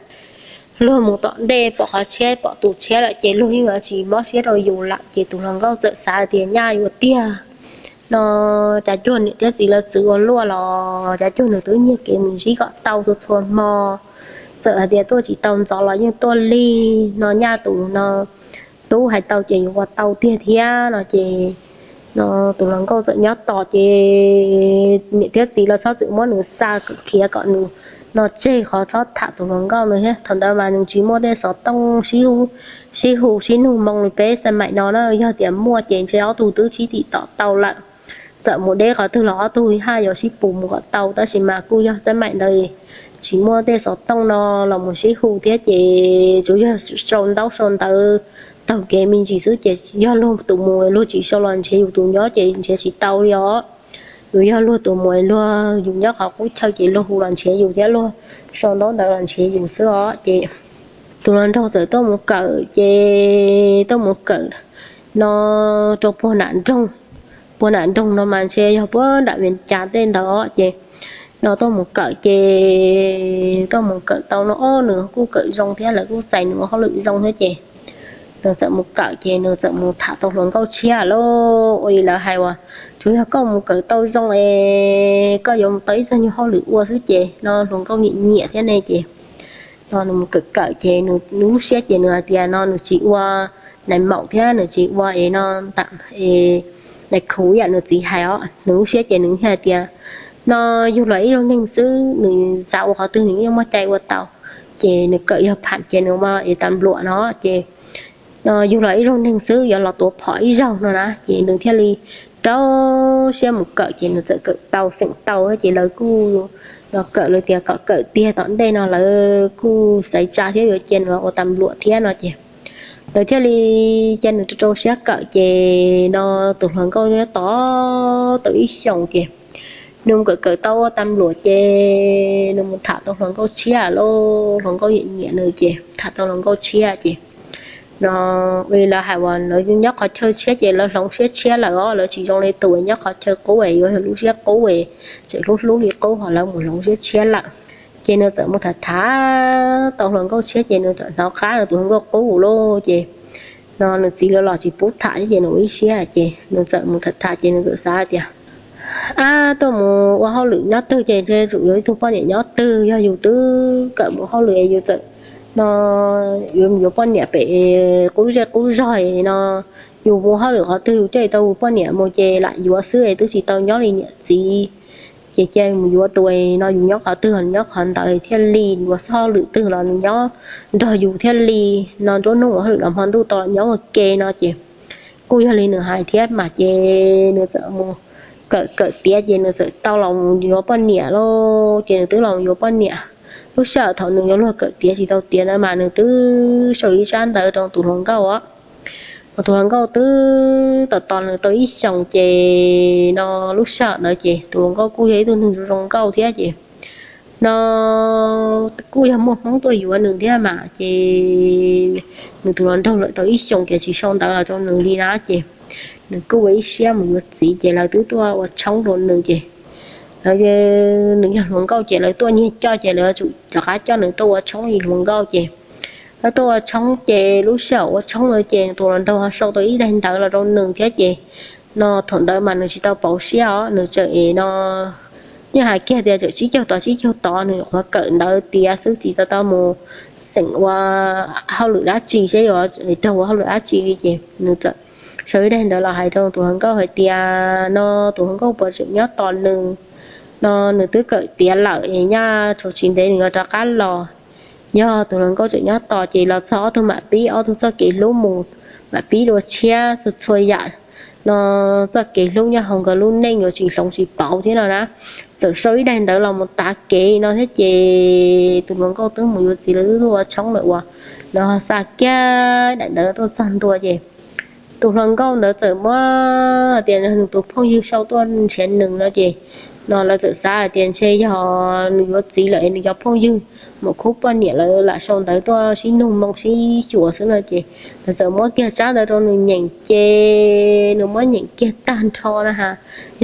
luag mus tom ntej pom qhov tshiab pom tus tshiab lawm ces luag yeej tsis mob siab rau yus lawm ces tus hluas nkauj txawm xav tias nyaj yuav tiag no, cas cuag niam thiab txiv lawv txwv ua luaj los cas cuag nws twb nyiag kev mus ntsib kom tau txhua txhua hmo, txawm hais tias tuaj tsis tau ntxov los yeej tuaj lig no, nyaj tus no tub hais tau ces yuav ua tau tiag thiab no ces no tus hluas nkauj txawm nyob tos ces niam thiab txiv los txhob txwm muab nws xa khiav kom nws no tseg qhov txhob tham tus hluas nkauj no thiab. Thaum ntawd mas nws tsis muaj tej xov tooj sib hu sib nug moo li peb xab maim no na, yog tias muaj ces ntshe ob tug twb sib tim tom tau lawm, txawm mus deb qhov twg los ob tug haj yuav sib pus mus kom tau, tab sis mas kuj yog xab maim ntawd tsis muaj tej xov tooj no los mus sib hu thiab ces tsuas yog sau ntaub sau ntawv taug kev me ntsis xwb ces yog luag tus mus luag tsis sau los nrhiav yus tus nyob ces nrhiav tsis tau li os. Yus yog luag tus mus luag yus nyob qhov qub chaw ces luag hu los nrhiav yus thiab luag sau ntaub ntawv los nrhiav yus xwb os ces tus hluas nraug txawm tuaj mus kawm ces tuaj mus kawm no rau puag nram nroog, puag nram nroog no mas ntshe yog puag nram Vias Cas tej ntawd os ces no tuaj mus kawm ces tuaj mus kawm tau no ob nws kuj kawm zoo thiab lawv kuj txais nws ua hauj lwm zoo thiab ces nws txawm mus kawm ces nws txawm mus tham tau hluas nkauj tshiab lauj. Ua li lawv hais uas tsuas yog koj mus kawm tau zoo es koj yuav mus tau ib txog nyuag hauj lwm ua xwb ces no hluas nkauj nyiam nyiam thiab ne ces no nws mus kawm kawm ces nws lub siab ces nws hais tias no nws tsis ua nais maum thiab nws tsis ua es no nais khus yam nws txiv hais os. Nws lub siab ces nws hais tias no yug los ib zaug neeg xwb, nws xav ua qhov twg nws yeej muaj cai ua tau. Ces nws kawm yog pham ces nws ua es tas npluam no ces no yug los ib zaug neeg xwb yuav los tuav phom ib zaug no na ces nws thiaj li rau siab mus kawm ces nws txawm kawm tau xeem tau ces lawv kuj no kawm lawv tias kom kawm tiag tom ntej no lawv kuj xaiv tsa thiab yuav cia nws los ua tas npluam thiab no ces lawv thiaj li cia nws rau rau siab kawm ces no tus hluas nkauj nyob tos tau ib xyoos ces nws mus kawm kawm tau ua tas npluam ces nws mus tham tau hluas nkauj tshiab lauj. Hluas nkauj nyiam nyiam nws ces tham tau hluas nkauj tshiab ces No ua li lawv hais uas lawv nyob qhov chaw tshiab ces lawv hloov siab tshiab lawm os, lawv tsis zoo li tus nyob qhov chaw qub es yuav yog lub siab qub es tseem hlub hlub li qub ho lawv mus hloov siab tshiab lawm. Ces nws txawm mus tham tham tau hluas nkauj tshiab ces nws txawm hnov qab nws tus hluas nkauj qub lawm ces no nws txiv lawv los tsis pub tham thiab ces nws ua ib siab ces nws txawm mus tham tham ces nws txawm xav tias, ab, tuaj mus ua hauj lwm nyob twg ces ntshe yuav tsum yuav ib tug poj niam nyob twg, yog yus twb kawm mus hauj lwm es yus txawm no yuav poj niam pem qub zej qub zog no, yus mus hauj lwm qhov twg yus coj tau yus poj niam mus ces lam yuav xwb es twb tsis tau nyob li niam txiv. Ces cia mus yuav tus no yus nyob qhov twg nws nyob qhov ntawd thiaj li, yuav hauj lwm twg los nws nyob nrog yus thiaj li, no nruab hnub ua hauj lwm los hmo ntuj tau los nyob ua ke no ces kuj yog li nws hais thiab mas ces nws txawm mus kawm kawm tiav ces nws txawm tau los mus yuav poj niam lawm ces nws twb los yuav poj niam. Lub sij hawm thaum nws yuav luag kawm tiav tsis tau tiav ntawd mas nws twb sau ib tsab ntawv rau tus hluas nkauj os. Tus hluas nkauj twb tos tos nws tau ib xyoos ces no lub sij hawm ntawd ces tus hluas nkauj kuj yog ib tug neeg zoo zoo nkauj thiab ces no kuj yog muaj hmoob tuaj yuav nws thiab mas ces nws tus hluas nraug lawm tau ib xyoos ces tsis sau ntawv los rau nws li na ces nws kuj ua ib siab mus yuav txiv ces lawv twb tuaj ua tshoob rau nws ces lawv, nws yog hluas nkauj ces lawv tuaj nyiag coj ces lawv yuav tsum rov qab coj nws tuaj ua tshoob li hluas nkauj ces lawv tuaj ua tshoob ces lub sij hawm ua tshoob ntawd ces tus hluas nraug ho sau tau ib daim ntawv los rau nws thiab ces no thaum ntawd mas nws tsis tau pauv siab os, nws tseem es no yeej hais kiag tias tseem tsib caug tod tsib caug tod nws nyuam qhuav kawm ntawv tiav xwb tsis tau tau mus xeem ua hauj lwm dab tsi seb yuav raug ua hauj lwm dab tsi li ces nws txawm sau ib daim ntawv los hais rau tus hluas nkauj hais tias no tus hluas nkauj puas tseem nyob tos nws, no nws twb kawm tiav lawm es nyaj thaum tsis ntev nws yuav rov qab los. Yog tus hluas nkauj tseem nyob tos ces los txog ob tug mam pib ob tug txoj kev hlub mus, mam pib dua tshiab txhua txhua yam no txoj kev hlub nyob hauv nkawd lub neej yuav tsis hloov tsis pauv thiab no na. Txawm sau ib daim ntawv los mus tav kev no thiab ces tus hluas nkauj twb mus yuav txiv lawv twb tuaj ua tshoob lawm uas lawv ho xa kiag daim ntawv tuaj txog ntua ces tus hluas nkauj ntawd txawm muab hais tias nws tus phooj ywg sau tuaj nrhiav nws no ces no lawv txawm xav hais tias ntshe yog nws yuav txiv lawm es nws cov phooj ywg mus khub poj niam lawv lam sau ntawv tuaj sib nug moo sib xyuas xwb no ces lawv txawm muab kiag tsab ntawv rau nws nyeem ces nws muab nyeem kiag tag nrho na ha.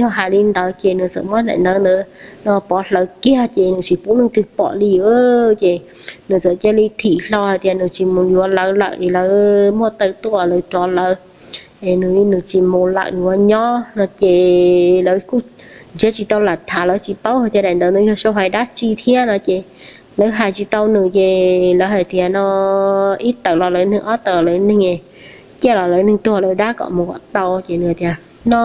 Yog hais li ntawd ces nws txawm muab daim ntawv ntawd no pov hlawv kiag ces nws tsis pub leej twg pom li ces nws txawm cia li thim hlo hais tias nws tsis mus yuav lawv lawm es lawv muaj taw tuaj lawv rov lawv es nws, nws tsis mus lawm nws yuav nyob no ces lawv kuj nrhiav tsis tau lam tham lawv tsis paub hais tias daim ntawv ntawd yog sau hais dab tsi thiab no ces lawv hais tsis tau nws ces lawv hais tias no ib tawm los lawv neeg ob tawm lawv neeg, ciaj los lawv neeg tuag lawv dab kom mus kom tau ces nws tias no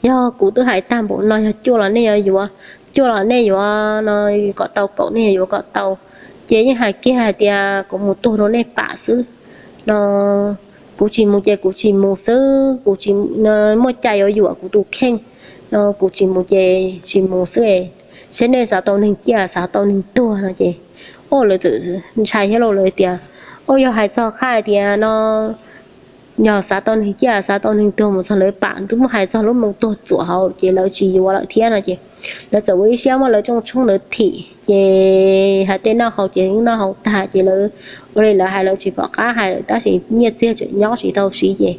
yog kuv twb hais tag npaum no yog cuaj los nej yuav yuav, cuaj los nej yuav no kom tau kaum nej yuav kom tau. Ces yeej hais kiag hais tias kuv mus tuag rau nej pam xwb no, kuv tsis mus ces kuv tsis mus xwb, kuv tsis muaj cai yuav yuam kuv tus kheej no, kuv tsis mus ces tsis mus xwb, saib nej xav tau neeg ciaj xav tau neeg tuag no ces o lawv txawm ntshai thiab lauj lawv tias o yog hais txog qhaj hais tias no yog xav tau neeg ciaj xav tau neeg tuag mus txog lawv pam twb muab hais txog lub moo tuag txuam hauv ces lawv tsis yuav lawm thiab no ces lawv txawm ua ib siab muab lawv rooj tshoob ntawd thim ces hais tej noj haus ces noj haus tag ces lawv ua li lawv hais lawv tsis pom qab hais lawm tab sis nyiaj txiag tseem nyob tsis tau siv ces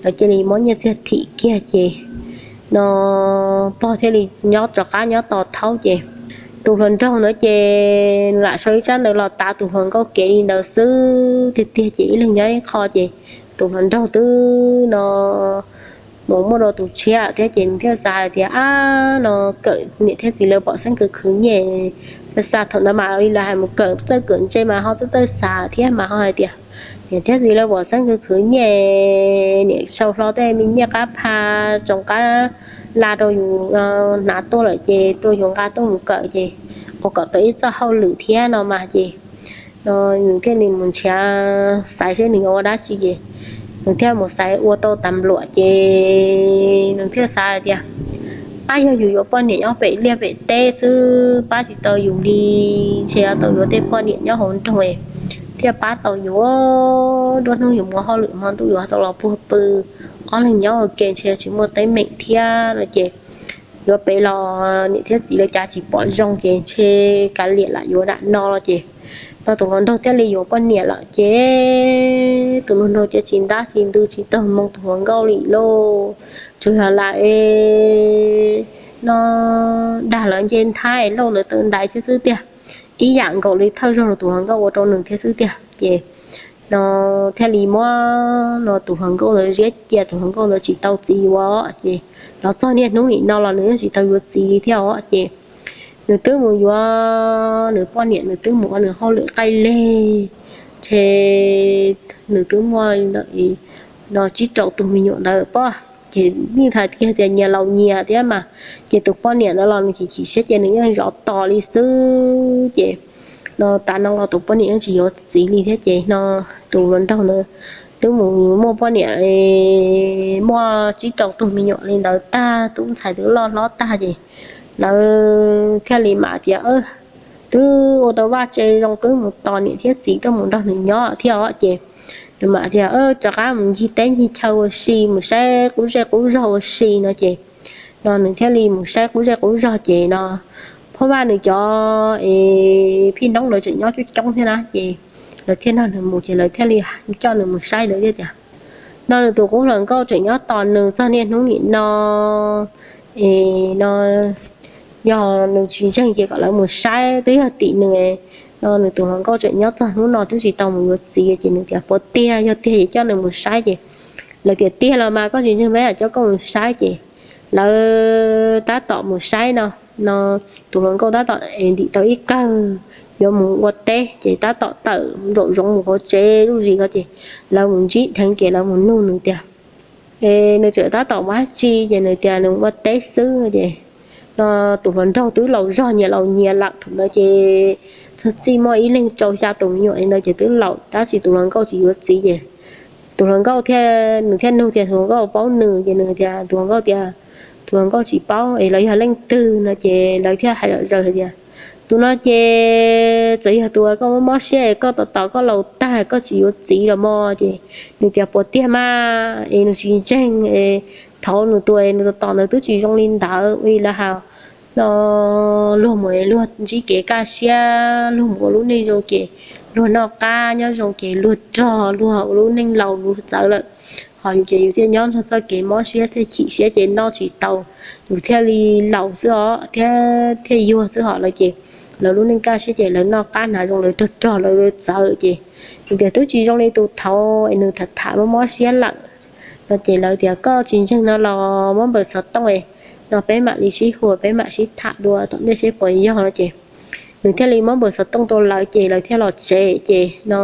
lawv cia li muab nyiaj txiag thim kiag ces no pog thiaj li nyob rov qab nyob to thaub ces tus hluas nraug ntawd ces lam sau ib tsab ntawv los tav tus hluas nkauj kev li ntawd xwb tiag tiag ces ib leeg nyob ib qho ces tus hluas nraug twb no mus muaj dua tus tshiab thiab ces nws thiaj xav hais tias ab no kawm niam thiab txiv lawv pom xeeb khwv khwv nyiaj, xa thaum ntawd mas li lawv hais mus kawm txawj kawm ntse mas ho txawj txawj xav thiab mas ho hais tias niam thiab txiv lawv pom xeeb khwv khwv nyiaj, niam sau hlo tej me nyiaj qab pha tsoos qab la rau yus hnav tuaj lawm ces tuaj yus nqa tuaj mus kawm ces ua kom tau ib txoj hauj lwm thiab no mas ces no nws thiaj li mus nrhiav xaiv seb nws yuav ua dab tsi ces nws thiaj mus xaiv ua tau tas npluam ces nws thiaj xav hais tias ab yog yus yuav poj niam nyob pem liaj pem teb xwb pab tsis tau yus li, ntshe yuav tau yuav tej poj niam nyob hauv nroog thiaj pab tau yus, nruab hnub yus mus hauj lwm hmo ntuj yus tau los puag pw, ob leeg nyob ua ke ntshe tsis muaj teeb meem thiab no ces yuav pem los niam thiab txiv lawv cav tsis pom zoo ces ntshe kav liam lam yuav nram no ces No tus hluas nraug thiaj li yuav poj niam lawm ces tus hluas nraug ces tsis ntab tsis ntws tsis tau mloog tus hluas nkauj li lauj. Tsuas yog lam es no dag lawv nce nthaib lauj lawv tawv ntaiv thiab xwb tiag, ib yam nkaus li thawj zaug tus hluas nkauj ua rau nws thiab xwb tiag ces no thiaj li muab no tus hluas nkauj ntawd ziab cia, tus hluas nkauj ntawd tsis tau txiv yuav ces los txog niaj hnub nim no los nws yeej tsis tau yuav txiv li thiab os ces nws twb mus yuav nws poj niam, nws twb mus ua nws hauj lwm qaij leg, ces nws twb muaj no tsib rau tus me nyuam ntawd pob, ces yeej hais kiag tias nyias laus nyias thiab mas, ces tus poj niam ntawd los nws chim chim siab ces nws yeej zov tos li xwb ces no tas no los tus poj niam yeej tsis yuav txiv li thiab ces no tus hluas nraug ntawd twb mus muaj poj niam muaj tsib rau tus me nyuam li ntawd tag, tub ntxhais twb loj hlob tag ces lawv thiaj li mam tias twb ua tau vaj tse zoo twb mus tos niam thiab txiv tuaj mus nrog nws nyob thiab os ces nws mam tias rov qab mus ncig teb ncig chaw ua si, mus saib qub zej qub zog ua si no ces no nws thiaj li mus saib qub zej qub zog ces no phab vaj nws cov es phij noob lawv tseem nyob coob coob thiab na ces lawv thiaj nrog nws mus ces lawv thiaj li coj nws mus saib lawv thiaj tias no nws tus qub hluas nkauj tseem nyob tos nws txog niaj hnub nim no es no yog nws tsis ntseeg ces kom lawv mus saib, twb yog tim nws no nws tus hluas nkauj tseem nyob txog hnub no twb tsis tau mus yuav txiv ces nws tias puas tiag, yog tiag ces coj nws mus saib ces lawv tias tiag los mas koj tsis ntseeg peb mam coj koj mus saib ces lawv tab tom mus saib no, no tus hluas nkauj tab tom es ntim tau ib kawg yuav mus ua teb ces tab tom tawm nraum zoov mus hauv tsev lub zis ko ces lawv mus ntsib dheev ces lawv mus nug nws tias es nws tseem tab tom ua dab tsi ces nws tias nws ua teb xwb ces no tus hluas nraug twb laus zog nyias laus nyias lawm thaum ntawd ces txog txij muaj ib leeg rau xya tus me nyuam li ntawd ces twb laus tab sis tus hluas nkauj tsis yuav txiv ces tus hluas nkauj thiaj, nws thiaj nug tias tus hluas nkauj paub nws ces nws tias tus hluas nkauj tias tus hluas nkauj tsis paub es lawv yog leej twg no ces lawv thiaj hais zom zaws hais tias tus no ces txawm yog tus uas koj mob mob siab es koj tos tos koj laus tag koj tsis yuav txiv los mog ces nws tias puas tiag mas es nws tsis ntseeg es thaum nws tus es nws tos tos ntawd twb tsis zoo li ntawd ua li lawv hais no luag mus luag ntsib kev kaj siab, luag mus ua lub neej zoo ces luag noj qab nyob zoo ces luag rog luag ua lub neej laus luag txawv lawm. Ho yus ces yus thiaj nyob nrog txoj kev mob siab thiaj chim siab ces noj tsis tau, yus thiaj li laus xwb os thiab thiaj yuag xwb ho lawv ces lawv lub neej kaj siab ces lawv noj qab hnav zoo lawv rog rog lawv txawv ces nws tias twb tsis zoo li tus thaud es nws tham tham mob mob siab lawm no ces lawv tias koj tsis ntseeg no los muab npawb xov tooj no peb mam li sib hu peb mam sib tham dua tom ntej seb puas yog no ces nws thiaj li muab npawb xov tooj rau lawv ces lawv thiaj los tsev ces no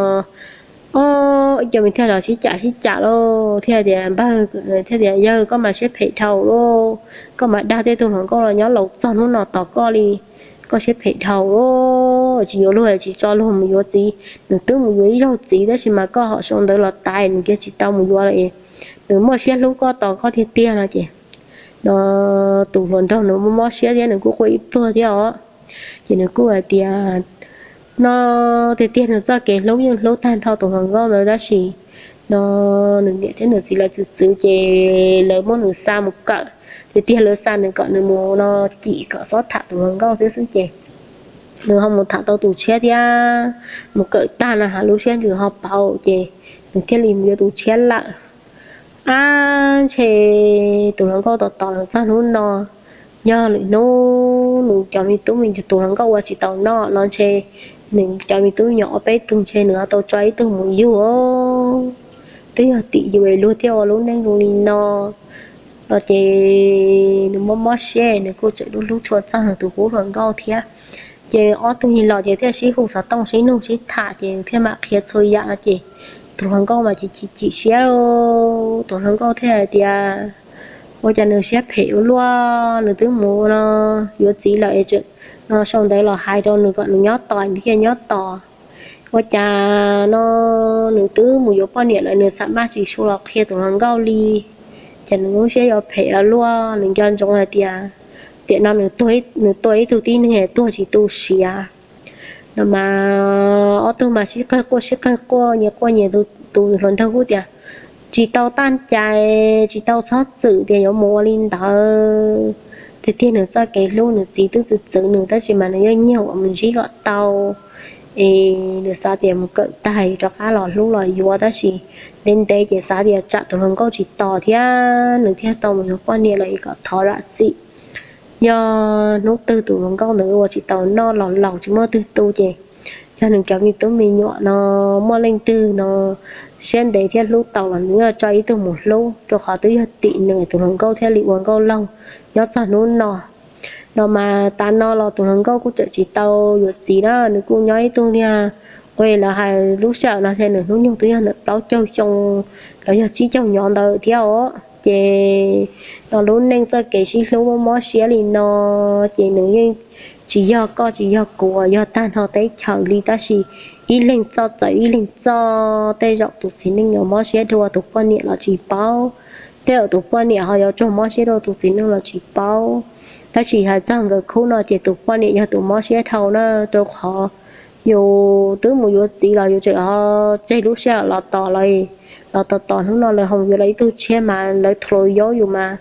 ob ib co me thiaj los sib cam sib cam lauj thiaj tias npawg, thiaj tias yawg koj mas siab phem dhau lauj, koj mas dag tej tug hluas nkauj los nyob laus txog hnub no tos koj li, koj siab phem dhau lauj, tsis yuav luag tsis tso luag mus yuav txiv, nws twb mus yuav ib zaug txiv tab sis mas koj ho sau ntawv los tas nws kiag tsis tau mus yuav lawm, nws muaj siab hlub koj tos koj tiag tiag no ces no tus hluas nraug nws muaj mob siab thiab nws kuj quaj ib pluag thiab os. Ces nws kuj hais tias no tiag tiag nws txoj kev hlub yeej hlub tag nrho tus hluas nkauj ntawd tab sis no nws niam thiab nws txiv lawv txwv txwv ces lawv muab nws xa mus kawm, tiag tiag lawv xa nws kom nws mus no cim kom txhob tham tus hluas nkauj thiab xwb ces nws ho mus tham tau tus tshiab thiab mus kawm tag no ha lub siab ntsws ho pauv ces nws thiaj li mus yuav tus tshiab lawm. Ab ntshe tus hluas nkauj tos tos nws txog hnub no, yog lwm hnub nws cov me tub me nyuam, tus hluas nkauj ua tsis tau noj los ntshe nws cov me tub me nyuam ob peb tug ntshe nws ho tau tso ib tug mus yug. Twb yog tim yus es luag thiaj ua lub neej zoo li no no ces nws mob mob siab nws kuj tseem hlub hlub tshua txog nws tus qub hluas nkauj thiab. Ces ob tug yig los ces thiaj sib hu xov tooj sib nug sib tham ces thiaj mam qhia txhua yam no ces tus hluas nkauj mas chim chim siab, tus hluas nkauj thiaj hais tias ua cas nws siab phem ua luaj, nws twb mus no yuav txiv lawm es tseem no sau ntawv los hais rau nws kom nws nyob tos nws thiaj nyob tos. Ua cas no nws twb mus yuav poj niam lawm nws txham maj tsis su los qhia tus hluas nkauj li. Ces nws lub siab yuav phem ua luaj, nws nco ntsoov hais tias tiam no nws tua ib tug tib neeg tuag tsis tu siav no mas ob tug mas sib qawg quaj sib qawg quaj nyias quaj nyias, tus hluas nraug kuj tias tsis tau taj cai, tsis tau txhob txwm tias yuav mus ua li ntawd. Tiag tiag nws txoj kev hlub nws txiv twb txwv txwv nws tab sis mas nws yeej nyiag ua mus ntsib kom tau. Es nws xav tias mus kawm tag rov qab los hlub los yuav, tab sis ntev ntev ces xav tias tsam tus hluas nkauj tsis tos thiab nws thiaj tau mus yuav poj niam lawm es kom thov zam txim. Yog hnub twg tus hluas nkauj ntawd ua tsis tau noj los laus tsis muaj twg tu ces yog nws cov me tub me nyuam no muaj leej twg no siab ntev thiab hlub tau los nws yuav tso ib tug mus hlub, rau qhov twb yog tim nws tus hluas nkauj thiaj li ua nkauj laug nyob txog hnub no. No mas tav no los tus hluas nkauj kuj tseem tsis tau yuav txiv na, nws kuj nyob ib tug niag, ua li lawv hais lub sij hawm no ces nws hnub nyoog twb yog ntawm plaub caug xyoo los yog tsib caug nyov ntawd thiab os. Ces no lub neej txoj kev sib hlub mob mob siab li no ces nws yeej tsis yog koj tsis yog kuv, yog tag nrho teb chaws li, tab sis ib leeg txoj txawv ib leeg txoj. Tej zaum tus txiv neej no mob siab dua tus poj niam los tsis paub, tej zaum tus poj niam ho yuav tsum mob siab dua tus txiv neej los tsis paub. Tab sis hais txog nkawd khub no ces tus poj niam yog tus mob siab dhau na, rau qhov yus twb mus yuav txiv los yus tseem ho tseg lub sij hawm los tos lawv, los tos tos hnub no lawv ho yuav lawv ib tug tshiab mas lawv thlo yaub yus mas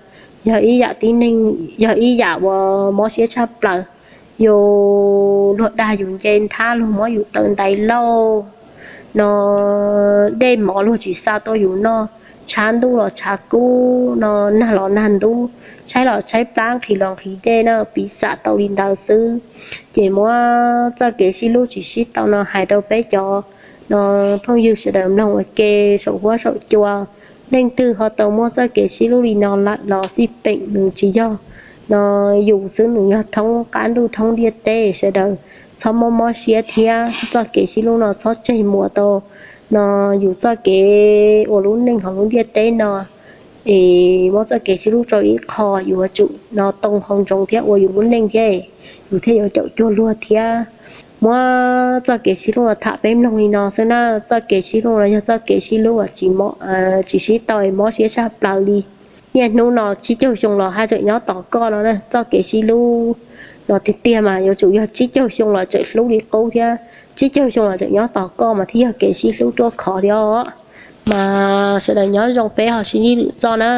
yog ib yam tib neeg, yog ib yam uas mob siab tshaj plaws. Yus luag dag yus nce nthab, luag muab yus taw ntais lauj, no dej mov luag tsis xa tuaj yus noj, tshav ntuj los tshav kub, no nag los nag ntub, tshaib los tshaib plab, nqhis los nqhis dej na, piv xam tau li ntawd xwb. Ces muab txoj kev sib hlub tsis sib tau no hais rau peb cov no phooj ywg sawv daws mloog ua ke saum huab saum cua. Leej twg ho tau muab txoj kev sib hlub li no lawm los xij peem nws tsis yog no yus xwb, nws yog thoob qab ntuj thoob ntiaj teb. Sawv daws txhob mob mob siab thiab txoj kev sib hlub no txhob tseg muag tau no yus txoj kev ua lub neej hauv lub ntiaj teb no. Es muab txoj kev sib hlub rau ib qho, yuav tsum no too hau ntsoov thiab ua yus lub neej thiab, yus thiaj yuav caum cuag luag thiab. Muab txoj kev sib hlub no tham peb mloog li no xwb na. Txoj kev sib hlub no yog txoj kev sib hlub uas tsis, tsis sib tau, mob siab tshaj plaws li. Niaj hnub no tsib caug xyoo los haj tseem nyob tos koj no na. Txoj kev sib hlub no tiag tiag mas yuav tsum yog tsib caug xyoo los tseem hlub li qub thiab, tsib caug xyoo los tseem nyob tos koj mas thiaj yog kev sib hlub ruaj khov thiab os. Mas sawv daws nyob zoo, peb ho sib ntsib lwm txoj na.